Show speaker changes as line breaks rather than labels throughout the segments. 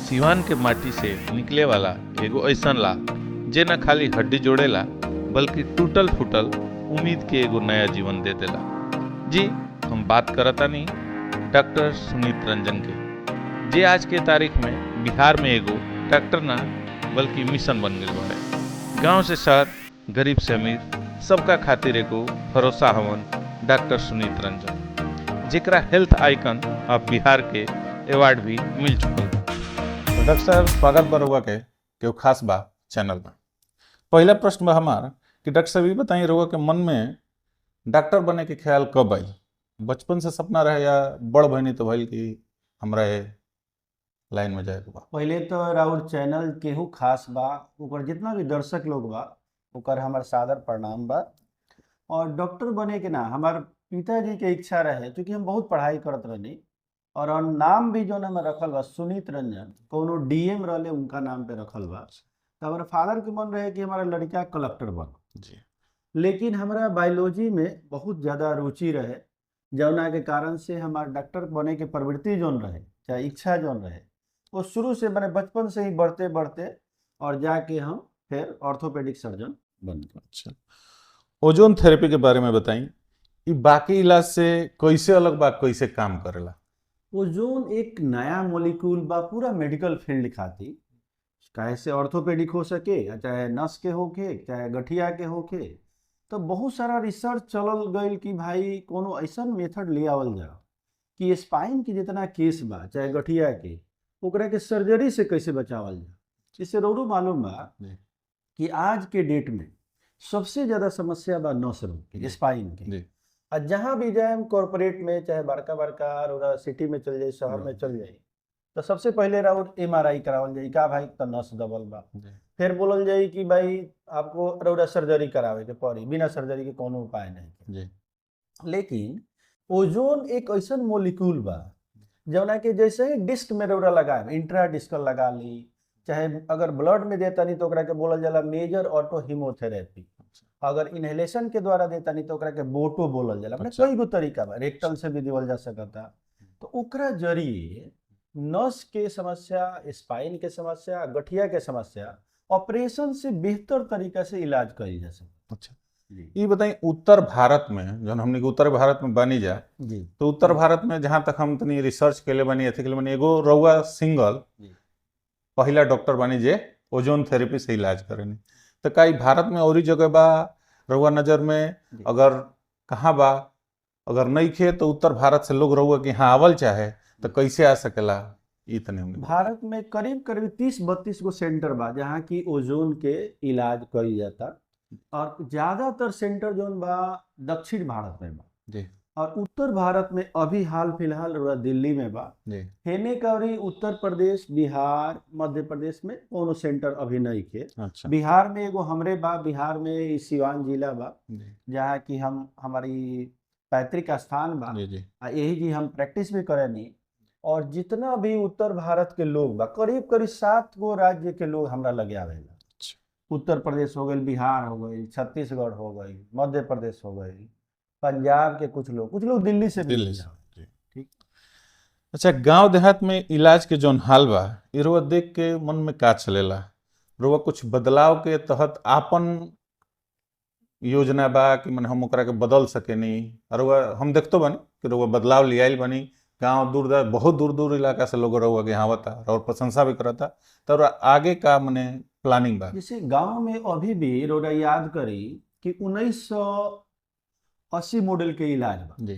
सिवान के माटी से निकले वाला एगो ऐसन लाल जे न खाली हड्डी जोड़ेला बल्कि टूटल फूटल उम्मीद के एगो नया जीवन दे देला। जी हम बात करतानी डॉक्टर सुनीत रंजन के, जे आज के तारीख में बिहार में एगो डॉक्टर ना बल्कि मिशन बन गई बाड़े। गांव से शहर, गरीब से अमीर, सबका खातिर एगो भरोसा हवन डॉक्टर सुनीत रंजन, जेकरा हेल्थ आइकन अब बिहार के अवार्ड भी मिल चुकल बा।
तो डॉक्टर साहब, स्वागत बा रउआ के केहू खास बा चैनल में। पहला प्रश्न बा हमार कि डॉक्टर साहब, ई बताई रउआ के मन में डॉक्टर बने के ख्याल कब आई? बचपन से सपना रहे या बड़ भइनी तो भइल कि हमरा ये लाइन में जाए के बा?
पहले तो राउर चैनल केहू खास बा, ओकर जितना भी दर्शक लोग बा ओकर हमार सादर प्रणाम बा। और डॉक्टर बने के ना हमार पिताजी के इच्छा रहे, क्योंकि हम बहुत पढ़ाई करत रहनी और नाम भी जो हमें रखल बा सुनीत रंजन, कोनो डीएम रहले उनका नाम पे रखल बा। तो हमारे फादर के मन रहे कि हमारा लड़का कलेक्टर बनो।
जी।
लेकिन हमारा बायोलॉजी में बहुत ज़्यादा रुचि रहे, जौना के कारण से हमार डॉक्टर बने के प्रवृत्ति जौन रहे चाहे इच्छा जौन रहे वो शुरू से मैंने बचपन से ही बढ़ते बढ़ते और जाके हम फिर ऑर्थोपेडिक सर्जन बन गए।
अच्छा, ओजोन थेरेपी के बारे में बताई, ई बाकी इलाज से कैसे अलग बा, कैसे काम करेला?
ओजोन एक नया मॉलिक्यूल बा पूरा मेडिकल फील्ड खातिर, काहे से ऑर्थोपेडिक हो सके या चाहे नस के होके चाहे गठिया के होके। तो बहुत सारा रिसर्च चलल गईल कि भाई कोनो ऐसन मेथड ले आवल जाओ कि स्पाइन के जितना केस बा चाहे गठिया के, ओकरा के सर्जरी से कैसे बचावल जाए। इससे रौरू मालूम बा
जी।
कि आज के डेट में सबसे ज़्यादा समस्या बा नस रोग के, स्पाइन के।
जी।
और जहाँ भी जाए हम कॉरपोरेट में चाहे बड़का बड़का और सिटी में चल जाए, शहर में चल जाए, तो सबसे पहले राउर एमआरआई करावल जाई, का भाई तो नस दबल बा। फिर बोलल जाई कि भाई आपको रौरा सर्जरी करावे के पड़ी, बिना सर्जरी के कोनो उपाय नहीं।
जी।
लेकिन ओजोन एक ऐसा मॉलिक्यूल बा जौना के जैसे ही डिस्क में रौरा लगाए, इंट्रा डिस्कल लगा ली, चाहे अगर ब्लड में देता नहीं तो ओकरा के बोलल जाला मेजर ऑटो हीमोथेरेपी, अगर इनहेलेशन के द्वारा देता नहीं तो ओकरा के बोटो बोलल जाला। माने कई गो तरीका बा, रेक्टल से भी देवल जा सकता। तो ओकरा जरिए नस के समस्या, स्पाइन के समस्या, गठिया के समस्या ऑपरेशन से बेहतर तरीका से इलाज कइल जा सकता।
अच्छा, ये बताई उत्तर भारत में जौन हमने के उत्तर भारत में बनी जा
जी,
तो उत्तर भारत में जहाँ तक हम तनी रिसर्च केले बनी अथी केले बनी, एगो रउआ सिंगल पहला डॉक्टर बनी जे ओजोन थेरेपी से इलाज करेनी। तो का ई भारत में और जगह बा रउआ नज़र में? अगर कहाँ बा, अगर नहीं खे तो उत्तर भारत से लोग रउआ के यहाँ आवल चाहे तो कैसे आ सकेला? इतने
भारत में करीब करीब 30-32 गो सेंटर बा जहाँ की ओजोन के इलाज कइल जाता, और ज़्यादातर सेंटर जोन बा दक्षिण भारत में बा।
जी।
और उत्तर भारत में अभी हाल फिलहाल दिल्ली में बा।
जी।
हेने करी उत्तर प्रदेश, बिहार, मध्य प्रदेश में कोनो सेंटर अभी नहीं के।
अच्छा।
बिहार में एगो हमरे बा, बिहार में सिवान जिला बा जहाँ की हम हमारी पैतृक स्थान बा।
जी जी।
आ यही जी हम प्रैक्टिस भी करेनी। और जितना भी उत्तर भारत के लोग बा, करीब करीब 7 गो राज्य के लोग हमरा लगे आवेला। उत्तर प्रदेश हो गई, बिहार हो गई, छत्तीसगढ़ हो गई, मध्य प्रदेश हो गई, पंजाब के कुछ लोग दिल्ली से भी।
ठीक। अच्छा, गांव देहात में इलाज के जौन हाल बा, ई रउआ देख के मन में का चलेला? रउआ कुछ बदलाव के तहत आपन योजना बा कि मन हम ओकरा के बदल सकेनी? रउआ हम देखतो बानी कि रउआ बदलाव ले आइल बानी, गांव दूर दराज बहुत दूर दूर इलाका से लोग रउआ के यहाँ आवता और प्रशंसा भी करता, तो आगे का मने प्लानिंग बा?
जैसे गांव में अभी भी रउआ याद करी कि 1980 मॉडल के इलाज बा।
जी।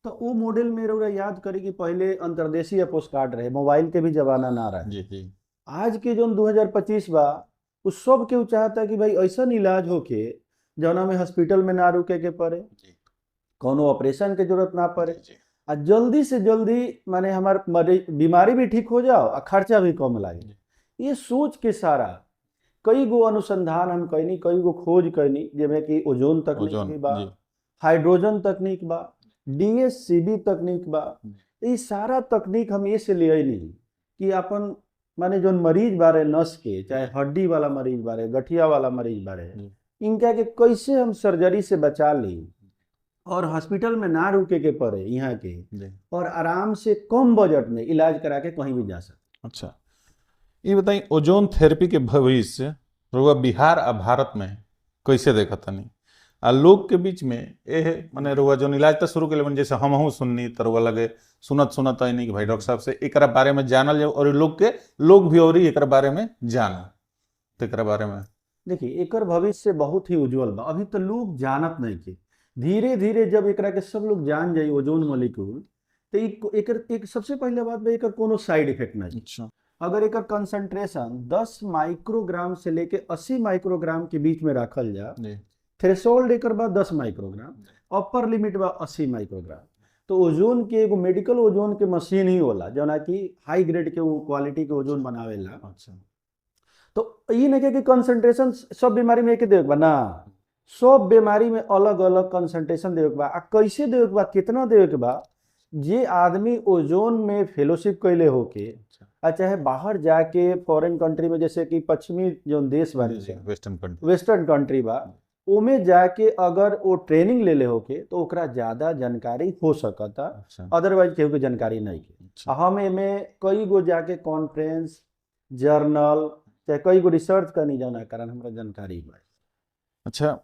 तो वो मॉडल में रउआ याद करी कि पहले अंतर्देशीय पोस्ट कार्ड रहे, मोबाइल के भी जमाना ना रहे।
जी जी।
आज के जो 2025 बा, वो सब केहू चाहता कि भाई ऐसा इलाज होके जौना में हॉस्पिटल में ना रुके के पड़े, कोनो ऑपरेशन के जरूरत ना पड़े, आ जल्दी से जल्दी माने हमार बीमारी भी ठीक हो जाओ और खर्चा भी कम लागे। ये सोच के सारा कई गो अनुसंधान हम कैनी, कई गो खोज कैनी, जिसमें कि ओजोन तकनीक भी बा, हाइड्रोजन तकनीक बा, डीएससीबी तकनीक बा। ये सारा तकनीक हम ये से ले नहीं कि अपन माने जो मरीज बारे नस के, चाहे हड्डी वाला मरीज बारे, गठिया वाला मरीज बारे, इनका के कैसे हम सर्जरी से बचा ली और हॉस्पिटल में ना रुके के पड़े यहाँ के, और आराम से कम बजट में इलाज करा के कहीं भी जा सकते।
अच्छा, ये बताई ओजोन थेरेपी के भविष्य रुआ बिहार आ भारत में कैसे देखतनी आ लोग के बीच में एह माने रुआ जोन इलाज तो शुरू के जैसे हमहूँ सुननी तो रुआ लगे सुनत सुनत नहीं कि भाई डॉक्टर साहब से एकरा बारे में जानल जाओ और लोग के लोग भी और एकरा बारे में जाना, तो एकरा बारे में
देखिए एकर भविष्य बहुत ही उज्जवल बा। अभी तो लोग जानत नहीं के, धीरे धीरे जब एकरा के सब लोग जान जाई ओजोन मॉलिक्यूल, तो एकर एक सबसे पहले बात बा एकर कोनो साइड इफेक्ट नहीं।
अच्छा।
अगर एकर कंसंट्रेशन 10 माइक्रोग्राम से लेके 80 माइक्रोग्राम के बीच में रखल जा, थ्रेशोल्ड एकर बा 10 माइक्रोग्राम, अपर लिमिट बा 80 माइक्रोग्राम। तो ओजोन के एगो मेडिकल ओजोन के मशीन ही होला जौना कि हाई ग्रेड के वो क्वालिटी के ओजोन बनावेला।
अच्छा।
तो ये नहीं कि कंसंट्रेशन सब बीमारी में एक देवे बा ना, सब बीमारी में अलग अलग कंसंट्रेशन देवे बा। आ कैसे देवे बा, कितना देवे बा, जे आदमी ओजोन में फेलोशिप कैले होके आ चाहे बाहर जाके फॉरेन कंट्री में, जैसे कि पश्चिमी जो देश बा, वेस्टर्न कंट्री बा, ओमे जाके अगर वो ट्रेनिंग ले ले होके तो ओकरा ज्यादा जानकारी हो सकता, अदरवाइज केहू के जानकारी नहीं के। हम एमे कई गो जाके कॉन्फ्रेंस, जर्नल, चाहे कई गो रिसर्च करनी जाना कारण हमरा जानकारी बा।
अच्छा,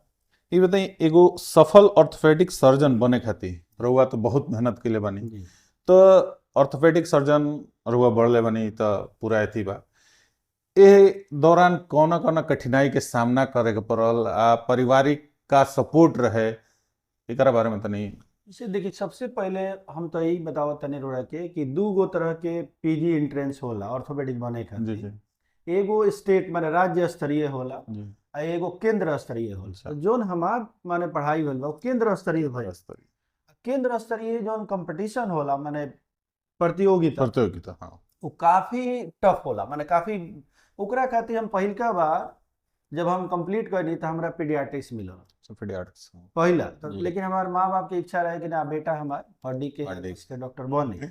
ये बताइए एगो सफल ऑर्थोपेडिक सर्जन बने खातिर रउआ तो बहुत मेहनत के लिए बनी, तो ऑर्थोपेडिक सर्जन रउआ बढ़ले बनी तो पूरा अथी बा, ए दौरान कौन कौन कठिनाई के सामना करे के पड़ल आ पारिवारिक का सपोर्ट रहे, एकरा बारे में तनी।
इसे देखिए सबसे पहले हम तो यही बतावत तनी रोड़ा के कि दू गो तरह के पीजी एंट्रेंस होला ऑर्थोपेडिक बने खातिर। एगो स्टेट माने राज्य स्तरीय होला आ एगो केंद्र स्तरीय होला। जोन हमार माने पढ़ाई होल बा केंद्र स्तरीय भइल। केंद्र स्तरीय जोन कंपटीशन होला माने प्रतियोगिता,
हाँ,
वो काफी टफ होला, माने काफी ओकरा खातिर हम पहिलका बार जब हम कंप्लीट करनी तो हमरा पीडियाट्रिक्स मिलल,
पीडियाट्रिक्स
पहला तो। लेकिन हमार माँ बाप के इच्छा रहे कि ना बेटा हमार हड्डी के डॉक्टर बने,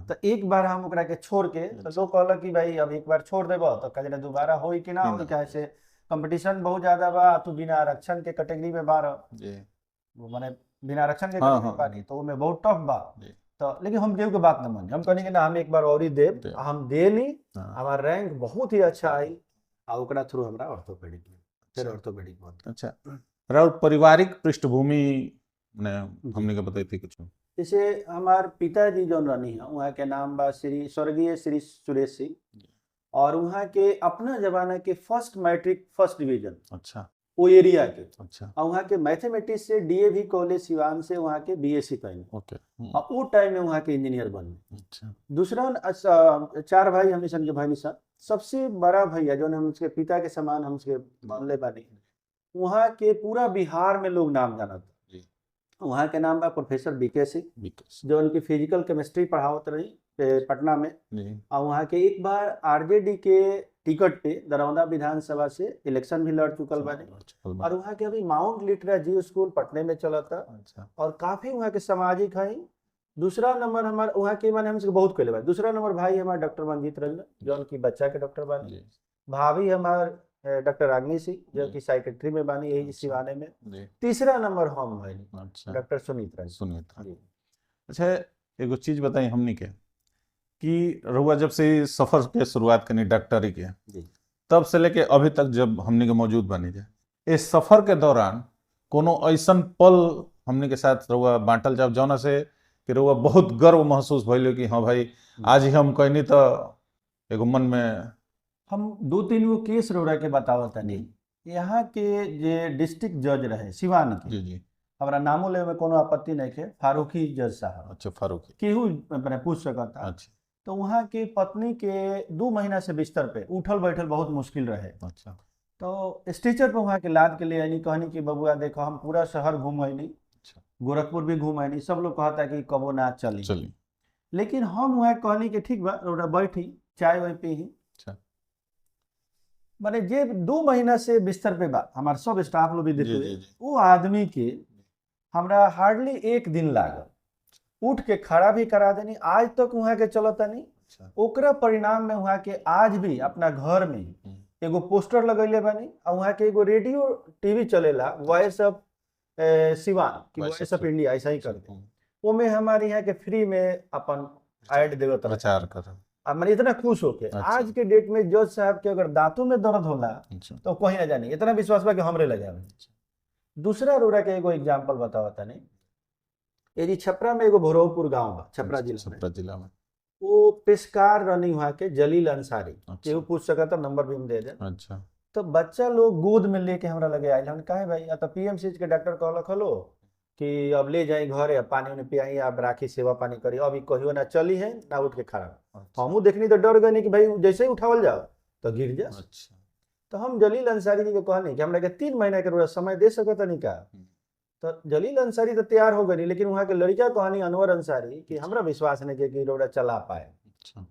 तो एक बार हम ओकरा के छोड़ के तो लोग कहलक कि भाई अब एक बार छोड़ देबो तो कहीं दोबारा होई कि ना होई, काहे से कंपटीशन बहुत ज्यादा बा, तू बिना आरक्षण के कैटेगरी में बार, वो माने बिना आरक्षण के कैटेगरी बानी तो ओमे बहुत टफ बा। तो लेकिन हम केहू के बात न मानी, हम कहनी कि ना हम एक बार और ही देब, हम देनी, हमार रैंक बहुत ही अच्छा आई आ ओकरा थ्रू हमरा ऑर्थोपेडिक फिर ऑर्थोपेडिक बन।
अच्छा, और पारिवारिक पृष्ठभूमि ने हमने के बताई थी कुछ?
जैसे हमार पिताजी जौन रहनी है वहाँ के नाम बा श्री स्वर्गीय श्री सुरेश सिंह, और वहाँ के अपना जमाना के फर्स्ट मैट्रिक फर्स्ट डिवीजन,
अच्छा,
वो एरिया के,
अच्छा,
और वहाँ के मैथमेटिक्स से डीएवी कॉलेज सिवान से वहाँ के बीएससी कैले,
ओके,
और वो टाइम में वहाँ के इंजीनियर बने।
अच्छा।
दूसरा चार भाई हम के भाई निशान, सबसे बड़ा भैया जो हम उसके पिता के समान हम उसके मानले बानी, वहाँ के पूरा बिहार में लोग नाम जाना था। वहाँ के नाम बा प्रोफेसर बीके सिंह, जो उनकी फिजिकल केमिस्ट्री पढ़ावत रही पटना में, और वहाँ के एक बार आरजेडी के टिकट पे दरौंदा विधानसभा से इलेक्शन भी लड़ चुकल बानी, और वहाँ के अभी माउंट लिटरा जी स्कूल पटने में चलता।
अच्छा।
और काफी वहाँ के सामाजिक है। दूसरा नंबर हमारे वहाँ के माने हमसे बहुत कैले बानी। दूसरा नंबर भाई हमारे डॉक्टर मंजीत रंजन जो उनकी बच्चा के डॉक्टर बानी, भाभी हमारे डॉक्टर रागनी सिंह जो कि साइकेट्री में बानी यही सिवाने में। तीसरा नंबर हम भाई डॉक्टर सुनीत रंजन।
अच्छा, एगो चीज बताई हमनी के कि रउआ जब से सफर के शुरुआत करनी डॉक्टरी के, तब से लेके अभी तक जब हमनी के मौजूद बनी जाए, इस सफर के दौरान कोनो ऐसन पल हमनी के साथ रउआ बांटल जाब जौना से कि रउआ बहुत गर्व महसूस भइल कि हाँ भाई आज ही हम कहनी तो एगो मन में?
हम 2-3 गो केस रउरा के बतावत तनी। यहाँ के जे डिस्ट्रिक्ट जज रहे सिवान के,
जी जी,
हमरा नामो लेवे में कोनो आपत्ति नहीं है, फारूकी जज साहब।
अच्छा, फारूकी
केहू मैंने पूछ सकता।
अच्छा।
तो वहाँ के पत्नी के 2 महीना से बिस्तर पे उठल बैठल बहुत मुश्किल रहे।
अच्छा।
तो स्ट्रेचर पे वहाँ के लाद के लिए आईनी, कहनी कि बबुआ देखो हम पूरा शहर घूम आईनी, गोरखपुर भी घूम आईनी, सब लोग कहता कि कबो ना चली, लेकिन हम वहाँ कहनी कि ठीक बा रोड़ा बैठी चाय वाय पी। माने जे 2 महीना से बिस्तर पे बा, हमारे सब स्टाफ लोग भी देखे, वो आदमी के हमरा हार्डली 1 दिन लागल उठ के खड़ा भी करा देनी, आज तक वहाँ के चलता नहीं। ओकरा परिणाम में वहाँ के आज भी अपना घर में एगो पोस्टर लगैले बानी और वहाँ के एगो रेडियो टीवी चलेला वॉइस ऑफ सिवान की वॉइस ऑफ इंडिया ऐसा ही करते, वो में हमारे यहाँ के फ्री में अपन ऐड देवत
प्रचार कर।
मैंने इतना खुश होके।
अच्छा।
आज के डेट में जज साहब के अगर दांतों में दर्द होला
अच्छा।
तो कहीं ना जानी, इतना विश्वास बा कि हमरे लगे आवे। दूसरा रोड़ा के एगो एग्जाम्पल बतावा तनी, यदि छपरा में एगो भोरवपुर गांव बा, छपरा जिला में,
छपरा जिला में
वो पेशकार रहनी वहाँ के जलील अंसारी,
अच्छा।
केहू पूछ सकता नंबर भी हम दे दे।
अच्छा।
तो बच्चा लोग गोद में लेके हमरा लगे आयल, हम काहे भाई, आ तो पीएमसीएच के डॉक्टर कहलक हलो कि अब ले जाई घरे, अब पानी उनी पियाई, अब राखी सेवा पानी करी, अब ई कहियो ना चली है ना उठ के खड़ा। हमू देखनी तो डर गई कि भाई जैसे ही उठावल जाओ तो गिर जा।
अच्छा।
तो हम जलील अंसारी जी के कहनी कि हमरा के 3 महीना के रोज समय दे सकत नहीं का। तो जलील अंसारी तो तैयार हो गई, लेकिन वहाँ के लड़का कहनी अनवर अंसारी कि हमरा विश्वास नहीं कि रौरा चला पाए।
अच्छा।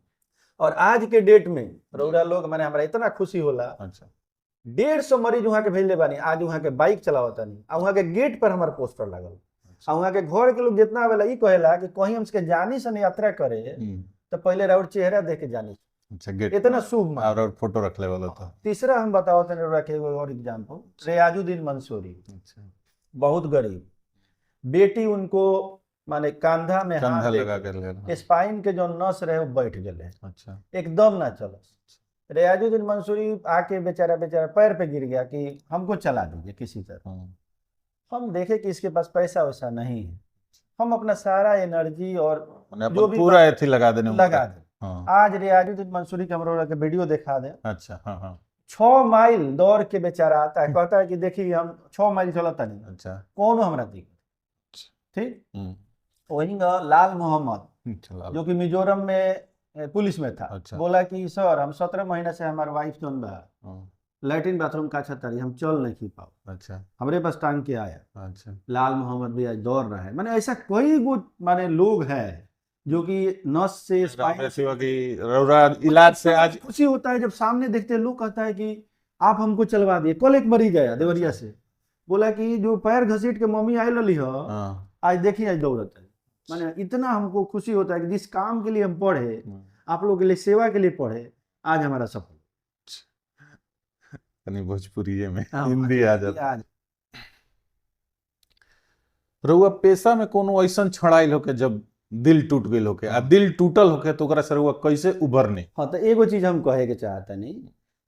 और आज के डेट में रौरा लोग माने हमरा इतना खुशी होला,
अच्छा।
150 मरीज वहाँ के भेजले बानी, आज वहाँ के बाइक चलावतनी, आ वहाँ के गेट पर हमार पोस्टर लागल, आ वहाँ के घर के लोग जितना आवेला ई कहेला कि कहीं हमसे जानी सन यात्रा करे तो पहले राउर चेहरा देख के जानी।
अच्छा, गेट
इतना शुभ मान।
और फोटो रखले वाला था।
तीसरा हम बताओ तनी रौरा के एगो और एग्जाम्पल, रियाजुद्दीन मंसूरी।
अच्छा।
बहुत गरीब, बेटी उनको माने कंधा में
कंधा
हाथ
लगा
देके
कर ले,
स्पाइन के जो नस रहे वो बैठ गए।
अच्छा।
एकदम ना चलस। रियाजुद्दीन मंसूरी आके बेचारा बेचारा पैर पे गिर गया कि हमको चला दीजिए किसी तरह। हम देखे कि इसके पास पैसा वैसा नहीं है, हम अपना सारा एनर्जी और जो भी
पूरा एथी लगा देने
लगा दे।
हाँ।
आज रियाजुद्दीन मंसूरी के हमरा के वीडियो दिखा दे।
अच्छा। हाँ हाँ।
6 माइल दौड़ के बेचारा आता है, कहता है कि देखिए हम 6 माइल चलता नहीं।
अच्छा।
कौन हमरा दिक्कत। ठीक। वही लाल मोहम्मद जो कि मिजोरम में पुलिस में था।
अच्छा।
बोला कि सर हम 17 महीना से हमारे वाइफ जोन बा लैट्रिन बाथरूम का छतरी हम चल नहीं पाओ।
अच्छा।
हमरे पास टांग के आया।
अच्छा।
लाल मोहम्मद भी आज दौड़ रहा है। माने ऐसा कई गो माने लोग हैं जो कि नस से स्पाइन
की इलाज से आज
खुशी होता है जब सामने देखते हैं लोग, कहता है कि आप हमको चलवा दिए। कल एक मरीज आया देवरिया से, बोला कि जो पैर घसीट के मम्मी आई लली हो, आज देखिए आज दौड़त है। माने इतना हमको खुशी होता है कि जिस काम के लिए हम पढ़े, आप लोग के लिए सेवा के लिए पढ़े, आज हमारा सफल।
भोजपुरी में हिंदी आ जाता।
रउआ पेशा में कोनो ऐसा छड़ाइल होके जब दिल टूट गई होके, आ दिल टूटल होके तो ओकरा से रउआ कैसे उभरने?
हाँ, तो एगो चीज हम कहे के चाहता नहीं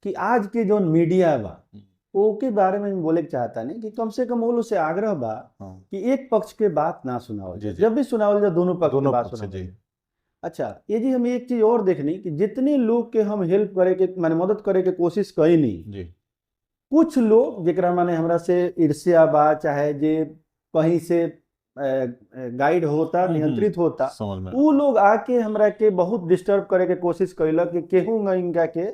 कि आज के जो मीडिया बा ओके बारे में बोले के चाहता नहीं कि कम से कम वो लोग से आग्रह बा कि एक पक्ष के बात ना सुनाओ, जब भी सुनावल जाए दोनों पक्ष के बात सुनाओ। अच्छा, ये जी हम एक चीज और देखनी कि जितने लोग के हम हेल्प करे के माने मदद करे के कोशिश कई नहीं, कुछ लोग जेकरा माने हमरा से ईर्ष्या बा, चाहे जे कहीं से गाइड होता, नियंत्रित होता, वो लोग आके हमरा के बहुत डिस्टर्ब करे के कोशिश कैलक कि केहू इनका के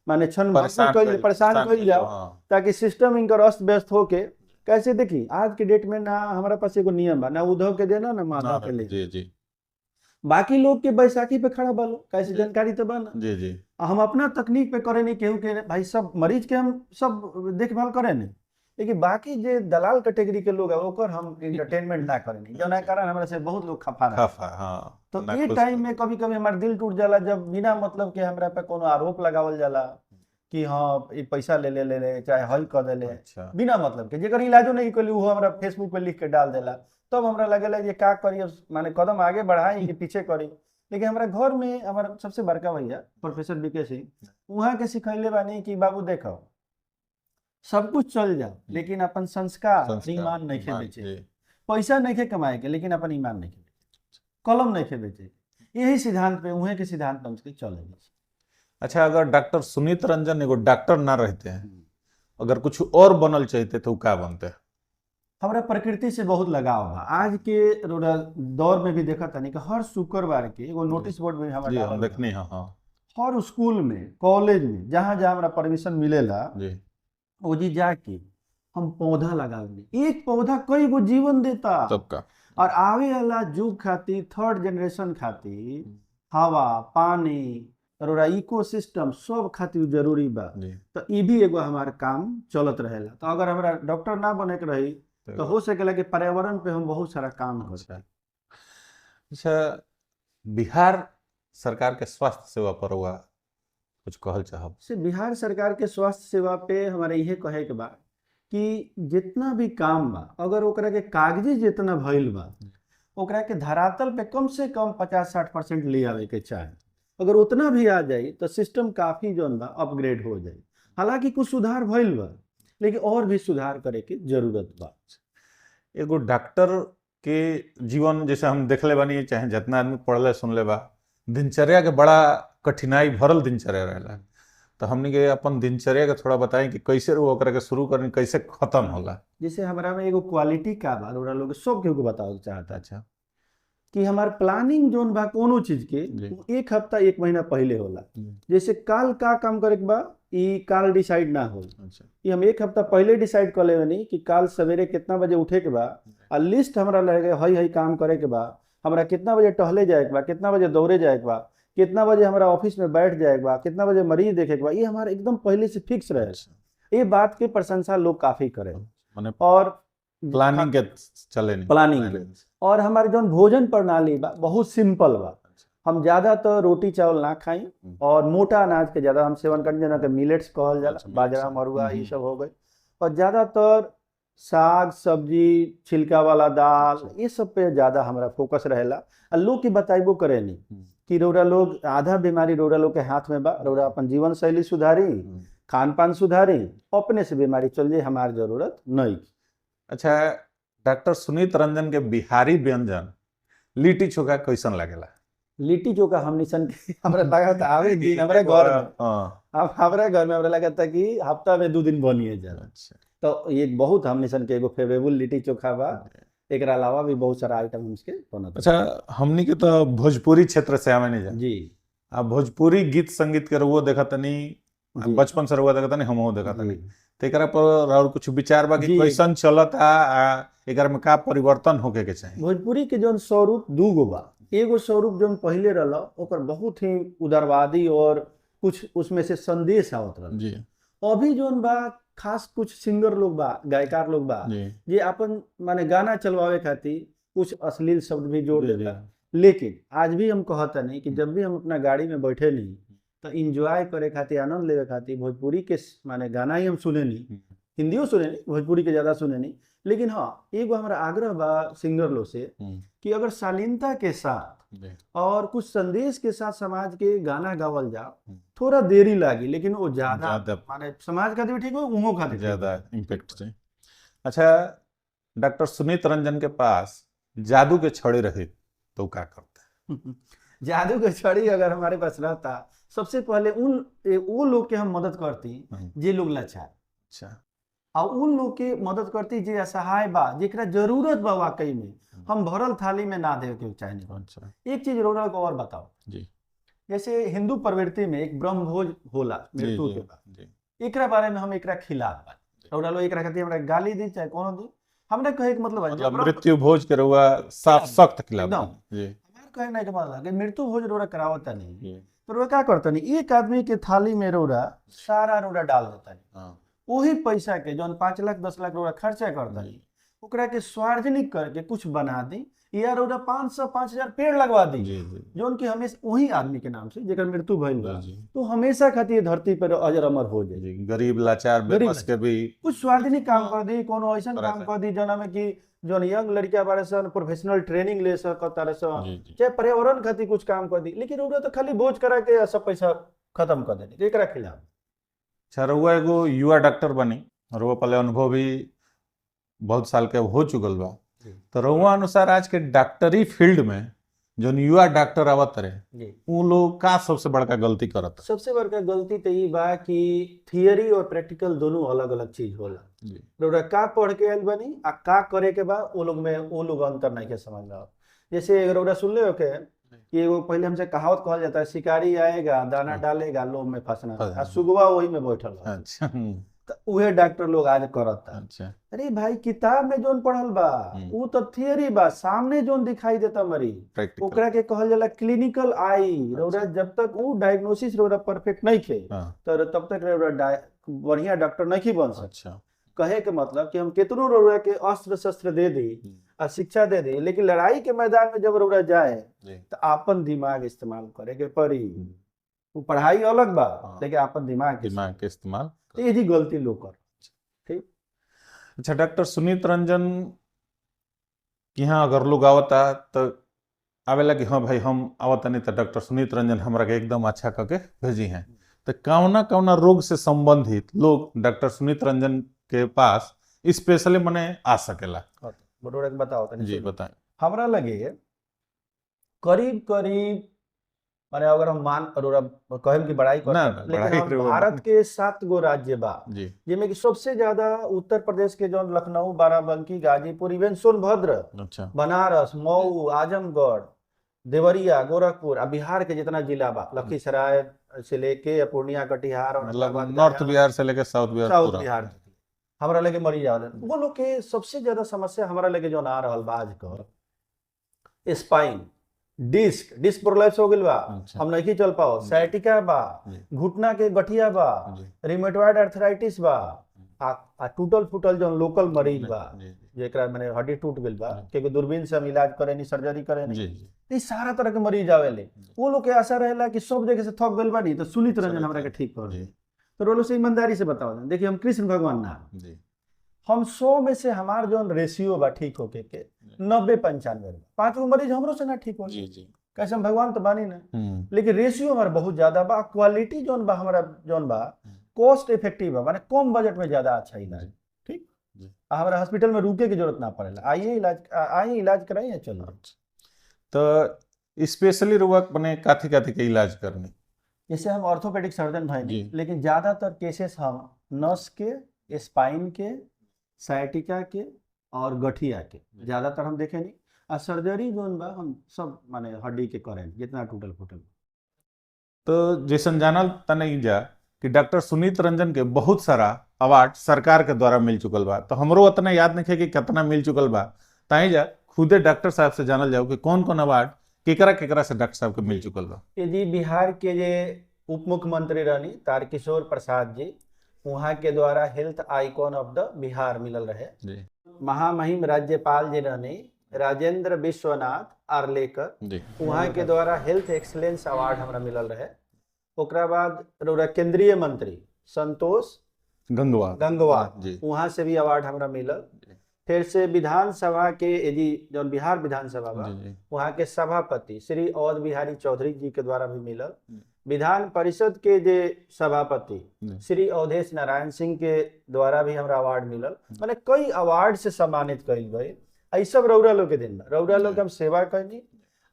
माने क्षण परेशान कइल जाओ ताकि सिस्टम इनकर अस्त व्यस्त होके कैसे। देखी आज के डेट में ना हमारा पास एगो नियम बा, ना उद्धव के देना ना माधव के ले, बाकी लोग के बैसाखी पे खड़ा बालो, कैसे जानकारी तो बा ना।
जी जी।
हम अपना तकनीक पे करे नहीं केहू के, भाई सब मरीज के हम सब देखभाल करे नहीं, लेकिन बाकी जे दलाल कैटेगरी के लोग है ओकर हम एंटरटेनमेंट ना करें, जौना कारण हमरा से बहुत लोग खफा रहा।
हाँ।
तो ये टाइम में कभी कभी हमारा दिल टूट जाला जब बिना मतलब के हमरा पे कोनो आरोप लगावल जाला कि हाँ ये पैसा ले ले ले ले चाहे हल कर दे,
अच्छा।
बिना मतलब के जेकर इलाजो नहीं कली वो हमरा फेसबुक पे लिख के डाल देला, तब हमरा लगेला जे का करी, माने कदम आगे बढ़ाई कि पीछे करी। लेकिन हमारा घर में हमारा सबसे बड़का भैया प्रोफेसर बीके सिंह वहाँ के सिखैले बानी कि बाबू देखो सब कुछ चल जाओ लेकिन अपन संस्कार ईमान नहीं खे बेचे, पैसा नहीं खे कमाए के लेकिन अपन ईमान नहीं खे बेचे, कलम नहीं खे बेचे। यही सिद्धांत पे उहे के सिद्धांत पे हमके चले।
अच्छा, अगर डॉक्टर सुनीत रंजन एगो डॉक्टर ना रहते हैं, अगर कुछ और बनल चाहते तो का बनते?
हमरा प्रकृति से बहुत लगाव बा। आज के दौर में भी देखा था नहीं कि हर शुक्रवार के एगो नोटिस बोर्ड में हमारा
देखनी। हाँ,
हर स्कूल में, कॉलेज में, जहाँ जहाँ हमरा परमिशन मिलेला ओजी जाके हम पौधा लगावे। एक पौधा कई गो जीवन देता
सबका।
और आवे वाला युग खातिर, थर्ड जनरेशन खातिर हवा, पानी और इकोसिस्टम सब खातिर जरूरी बा। तो ई भी एगो हमार काम चलत रहेला। तो अगर हमारा डॉक्टर ना बने के रही तो हो सकेला कि पर्यावरण पे हम बहुत सारा काम कर।
अच्छा, बिहार सरकार के स्वास्थ्य सेवा पर हुआ कुछ कहल चाहब?
से बिहार सरकार के स्वास्थ्य सेवा पे हमारे यह कहे के बा कि जितना भी काम बा अगर ओकरा के कागजी जितना भइल बा ओकरा के धरातल पे कम से कम 50-60% ले आवे के चाहे। अगर उतना भी आ जाए तो सिस्टम काफ़ी जौन बा अपग्रेड हो जाए। हालांकि कुछ सुधार भइल बा, लेकिन और भी सुधार करे के जरूरत बा।
एगो डॉक्टर के जीवन जैसे हम देखले बानी, चाहे जितना आदमी पढ़ले सुनले बा, दिनचर्या के बड़ा कठिनाई भरल दिनचर्या रहेला। तो हमनी के अपन दिनचर्या के थोड़ा बताएं कि कैसे वो ओकरा के शुरू करनी, कैसे खत्म होला।
जैसे हमरा में एगो क्वालिटी का बा, रउरा लोग सब केहू के बतावे चाहता।
अच्छा।
कि हमार प्लानिंग जोन बा कोनो चीज के एक हफ्ता एक महीना पहले होला। जैसे काल का काम करे के बा, ई काल डिसाइड ना हो।
अच्छा।
ई हम एक हफ्ता पहले डिसाइड कर लेवनी कि काल सवेरे कितना बजे उठे के बा, आ लिस्ट हमरा लगे हई हई काम करे के बा, हमरा कितना बजे टहले जाए के बा, कितना बजे दौड़े जाए के बा, कितना बजे हमरा ऑफिस में बैठ जाए के बा, कितना बजे मरीज देखे के बा, ये हमारा एकदम पहले से फिक्स रहे। ये बात के प्रशंसा लोग काफी करे
माने
और
प्लानिंग के चले नहीं,
प्लानिंग के। और हमारे जौन भोजन प्रणाली बा बहुत सिंपल बा। हम ज़्यादा तो रोटी चावल ना खाई और मोटा अनाज के ज़्यादा हम सेवन करें, जना के मिलेट्स कहल जाला, बाजरा मरुआ ये सब हो गए। और ज़्यादातर साग सब्जी, छिलका वाला दाल, ये सब पे ज़्यादा हमारा फोकस रहेला। और लोग के बताइबो करे नहीं कि रौरा लोग आधा बीमारी रौरा लोग के हाथ में बा, रौरा अपन जीवन शैली सुधारी, खान पान सुधारी, अपने से बीमारी चल जाए, हमार जरूरत नहीं।
अच्छा, डॉक्टर सुनीत रंजन के बिहारी व्यंजन लिट्टी चोखा कैसन लागेला?
लिट्टी चोखा हमनी सन के हमरा लागत आवे दिन हमरा घर में, अब हमरा घर में हमरा लागत कि हफ्ता में 2 दिन बनिए जाला।
अच्छा।
तो ये बहुत हमनी सन के एगो फेवरेबल लिट्टी चोखा बा। एकरा अलावा भी बहुत सारा आइटम हमके बनत।
अच्छा, हमनी के तो भोजपुरी क्षेत्र से आवे नहीं जा
जी।
आ भोजपुरी गीत संगीत के रउआ देखतनी, बचपन से रउआ देखतनी, हमहू देखतनी, तो एकरा पर और कुछ विचार बा कि कैसन चलता आ एकरा में का परिवर्तन होके के चाही?
भोजपुरी के जौन स्वरूप 2 गो बा। एगो स्वरूप जौन पहले रहल ओकर बहुत ही उदारवादी और कुछ उसमें से संदेश आवत रहल
जी।
अभी जौन बा खास कुछ सिंगर लोग बा, गायकार लोग बा, जे अपन माने गाना चलवावे खातिर कुछ अश्लील शब्द भी जोड़ देता। लेकिन आज भी हम कहता नहीं कि जब भी हम अपना गाड़ी में बैठे नहीं तो इंजॉय करे खातिर, आनंद लेवे खातिर भोजपुरी के माने गाना ही हम सुने नहीं, हिंदियो सुने नहीं, भोजपुरी के ज़्यादा सुने नहीं। लेकिन हाँ, एगो हमारा आग्रह बा सिंगर लोग से कि अगर शालीनता के साथ और कुछ संदेश के साथ समाज के गाना गावल जाओ, थोड़ा देरी लागी लेकिन वो ज्यादा माने समाज खातिर भी ठीक हो, उहो खातिर
ज्यादा इम्पेक्ट चाहिए। अच्छा, डॉक्टर सुनीत रंजन के पास जादू के छड़ी रही तो क्या करते?
जादू के छड़ी अगर हमारे पास रहता, सबसे पहले उन वो लोग के हम मदद करती जे लोग लाचार।
अच्छा।
और उन लोग के मदद करती जे असहाय बा, जेकरा जरूरत बा वाकई में, हम भरल थाली में ना देवे के चाहे।
अच्छा।
एक चीज रौरा को और बताओ
जी।
जैसे हिंदू प्रवृत्ति में एक ब्रह्मभोज होला मृत्यु के बाद, एकरा बारे में हम एकरा खिलाफ बा। रौरा लोग एकरा खातिर हमरा गाली दी चाहे कोनो दी, हमरा कहे के मतलब
मृत्यु भोज के रउआ साफ सख्त खिलाफ
जी। हमार कहे नहीं के मतलब कि मृत्यु भोज रौरा करावता नहीं तो रौरा का करता नहीं, एक आदमी के थाली में रौरा सारा रौरा डाल देता नहीं, वही पैसा के जौन 5 लाख 10 लाख रौरा खर्चा करता नहीं ओकरा के सार्वजनिक करके कुछ बना दी या रौरा 500 5000 पेड़ लगवा दी जौन की हमेशा वही आदमी के नाम से जेकर मृत्यु भइल बा तो हमेशा खातिर धरती पर अजर अमर हो जाए।
गरीब लाचार बेबस के भी
कुछ सार्वजनिक काम कर दी, कोनो ऐसा काम कर दी जना में कि जौन यंग लड़का बारे सन प्रोफेशनल ट्रेनिंग ले सकता रहे सन, चाहे पर्यावरण खातिर कुछ काम कर दी। लेकिन रौरा तो खाली बोझ करा के सब पैसा खत्म कर देनी, एकरा खिलाफ।
अच्छा, रउआ एगो युवा डॉक्टर बनी, रउआ पहले अनुभव भी बहुत साल के हो चुकल बा, तो रउआ अनुसार आज के डॉक्टरी फील्ड में जो युवा डॉक्टर आवत रहे उ लोग का सबसे बड़का गलती करत?
सबसे बड़का गलती तो ये बा कि थियरी और प्रैक्टिकल दोनों अलग अलग चीज होला। रउरा का पढ़ के आयल बनी आ का करे के बा वो लोग में वो लोग अंतर नहीं के समझ रहा। जैसे रउरा सुन ले के कि एगो पहले हमसे कहावत कहल जाता है, शिकारी आएगा दाना डालेगा लोभ में फंसना, आ सुगवा वही में बैठल।
अच्छा।
तो उहे डॉक्टर लोग आज करता।
अच्छा।
अरे भाई, किताब में जोन पढ़ल बा वो तो थियरी बा, सामने जोन दिखाई देता मरीज ओकरा के कहल जाला क्लिनिकल आई। रौरा जब तक वो डायग्नोसिस रौरा परफेक्ट नहीं खे तो तब तक रौरा बढ़िया डॉक्टर नहीं बन सकता।
अच्छा।
कहे के मतलब कि हम केतनो रौरा के अस्त्र शस्त्र दे दी आ शिक्षा दे दी, लेकिन लड़ाई के मैदान में जब रौरा जाए तो अपन दिमाग इस्तेमाल करे के पड़ी। वो पढ़ाई अलग बा लेकिन अपन दिमाग
के इस्तेमाल,
ये जी गलती लोग कर। ठीक।
अच्छा, डॉक्टर सुनीत रंजन यहाँ अगर लोग आवता तो आवेला कि हाँ भाई हम आवतनी तो डॉक्टर सुनीत रंजन हमरा के एकदम अच्छा करके भेजी हैं, तो कौना कौना रोग से संबंधित लोग डॉक्टर सुनीत रंजन के पास स्पेशली मने आ सकेला?
बटोरा के बताओ तनी।
जी
सुनू।
बताएं।
हमरा लगे करीब करीब माने अगर हम मान अरोरा कहेम की बड़ाई कर
ना, ना,
लेकिन
बड़ाई
हम
करो।
भारत के 7 गो राज्य बा
जी
जिसमें कि सबसे ज्यादा उत्तर प्रदेश के जौन लखनऊ, बाराबंकी, गाजीपुर, इवन सोनभद्र, बनारस, मऊ, आजमगढ़, देवरिया, गोरखपुर आ बिहार के जितना जिला बा, लखीसराय से लेके पूर्णिया, कटिहार,
मतलब
औरंगाबाद,
नॉर्थ
गया,
बिहार से लेके साउथ बिहार
साउथ
पूरा।
बिहार तक हमरा लगे मरीज आवेलन। वो लोग के सबसे ज्यादा समस्या हमरा लगे जौन आ रहल बा आजकल, स्पाइन, डिस्क, डिस्क प्रोलैप्स हो गेल बा, हम नहीं चल पाओ, साइटिका बा, घुटना के गठिया बा, रिमेटॉइड आर्थराइटिस बा आ टूटल फूटल जौन लोकल मरीज बा, जेकरा माने हड्डी टूट गेल बा, क्योंकि दूरबीन से हम इलाज करेनी, सर्जरी करेनी, ई सारा तरह के मरीज आवेले। वो लोग के आशा रहेला कि सब जगह से थक गेल बानी तो सुनीत रंजन हमरा के ठीक कर। तो रोलो से ईमानदारी से बताओ, देखिए हम कृष्ण भगवान ना, हम 100 में से हमार जौन रेशियो बा ठीक होके के 90-95 बा। 5 गो मरीज हमरो से ना ठीक हो,
जी जी
कैसे? हम भगवान तो बानी ना, लेकिन रेशियो हमारा बहुत ज्यादा बा। क्वालिटी जौन बा हमारा जौन बा कॉस्ट इफेक्टिव बा, माने कम बजट में ज्यादा अच्छा इलाज। ठीक। आ हमारा हॉस्पिटल में रुके की जरूरत ना पड़ेला। आइए इलाज, आइए इलाज कराइए, चलो।
तो स्पेशली रुआ मने काथी काथी के इलाज करनी?
जैसे हम ऑर्थोपेडिक सर्जन भाई, लेकिन ज्यादातर केसेस हम नस के, स्पाइन के, साइटिका के और गठिया के ज्यादातर हम देखे नहीं। आ सर्जरी जोन बा हम सब माने हड्डी के करें जितना टूटल फूटल।
तो जैसन जानल तने जा कि डॉक्टर सुनीत रंजन के बहुत सारा अवार्ड सरकार के द्वारा मिल चुकल बा, तो हमरो उतना याद नहीं है कि कितना मिल चुकल बा। ताई जा खुदे डॉक्टर साहब से जानल जाओ कि कौन कौन अवार्ड केकरा केकरा से डॉक्टर साहब के मिल चुकल बा।
ये जी बिहार के जे उप मुख्यमंत्री रहनी तारकिशोर प्रसाद जी, वहाँ के द्वारा health icon of the Bihar मिलल रहे। महामहिम राज्यपाल जी रहनी राजेंद्र विश्वनाथ आर्लेकर, वहाँ के द्वारा हेल्थ एक्सलेंस अवार्ड हमरा मिलल रहे। ओकरा बाद रउरा केंद्रीय मंत्री संतोष
गंगवार।
गंगवार, वहाँ से भी अवार्ड हमरा मिलल। फिर से विधानसभा के यदि जौन बिहार विधानसभा बा,
जी जी
वहाँ के सभापति श्री अवध बिहारी चौधरी जी के द्वारा भी मिलल। विधान परिषद के जे सभापति श्री अवधेश नारायण सिंह के द्वारा भी हमरा अवार्ड मिलल। माने कई अवार्ड से सम्मानित कइल गए। ई सब रौरा लोग के दिन बा। रौरा लोग के हम सेवा कैनी,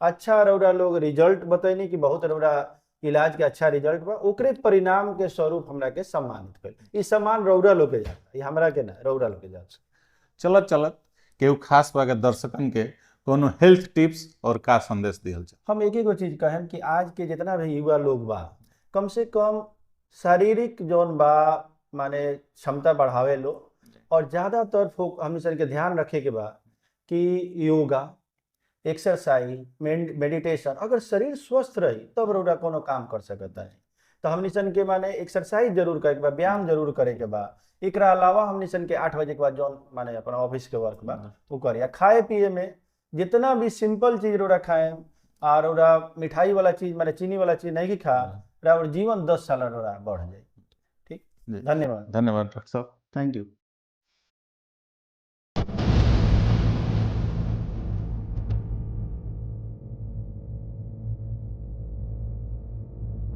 अच्छा रौरा लोग रिजल्ट बतैनी कि बहुत रौरा इलाज के अच्छा रिजल्ट बा, ओकरे परिणाम के स्वरूप हमरा के सम्मानित कइल। ई सम्मान रौरा लोग के जाता, ई हमरा के ना, रौरा लोग के जाता।
चलत चलत केहू खास बा के दर्शकन के कोनो हेल्थ टिप्स और का संदेश दिहल जाए?
हम एक एगो चीज कहें कि आज के जितना भी युवा लोग बा, कम से कम शारीरिक जौन बा माने क्षमता बढ़ावे लो और ज़्यादातर फोक हमनी सन के ध्यान रखे के बा कि योगा, एक्सरसाइज, मेडिटेशन। अगर शरीर स्वस्थ रही तब रउरा कोनो काम कर सकता है। तो हमनी सन के माने एक्सरसाइज जरूर करे के बा, व्यायाम जरूर करे के बा। एकरा अलावा हमनी सन के 8 बजे के बाद जौन माने अपना ऑफिस के वर्क बा वो करे। आ खाए पिए में जितना भी सिंपल चीज रउरा खाए और रउरा मिठाई वाला चीज माने चीनी वाला चीज नहीं खा, और जीवन 10 साल रउरा बढ़ जाए। ठीक। धन्यवाद।
धन्यवाद डॉक्टर साहब।
Thank you.